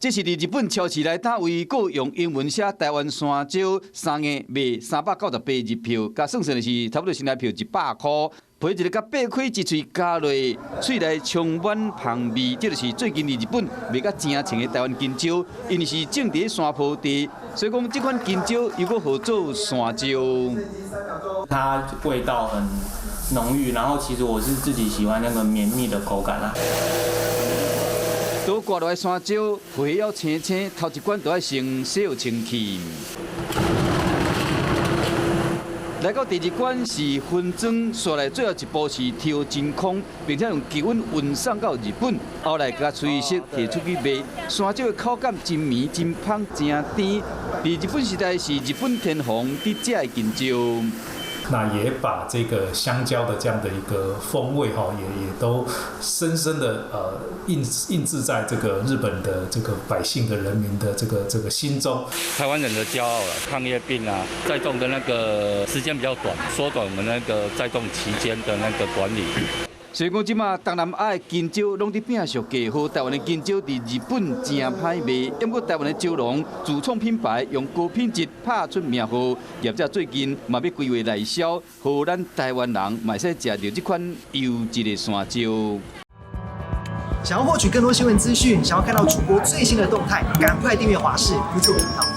這是佇日本超市內單位，閣用英文寫台灣山椒，三個賣398日票，佮算算是差不多新台票100箍。配一个共擘開一喙咬落，喙內充滿芳味。這就是最近佇日本賣甲誠衝的台灣香蕉，因為是種佇山坡地，所以講這款香蕉又閣號做山椒。它味道很濃郁，然後其實我是自己喜歡那個綿密的口感啦。刀割落來山椒，皮猶青青，頭一關就愛先洗清氣。來到第二關是分裝，紲來最後一步是抽真空，並且用低溫運送到日本，後來共吹熟提出去賣。山椒的口感真綿、真芳、真甜。佇日本時代是日本天皇佇食的香蕉。那也把這個香蕉的這樣的一個風味哈，也都深深的印製在這個日本的這個百姓的人民的這個心中。台灣人的驕傲了，抗葉病啊，栽種的那個時間比較短，縮短我們那個栽種期間的那個管理。所以講，這馬東南亞的香蕉攏佇拼俗價，予台灣的香蕉佇日本誠歹賣。不過台灣的蕉農自創品牌，用高品質拍出名號。業者最近嘛欲規劃內銷，予咱台灣人嘛會使食著這款優質的山椒。想要獲取更多新聞資訊，想要看到主播最新的動態，趕快訂閱華視 YouTube 頻道。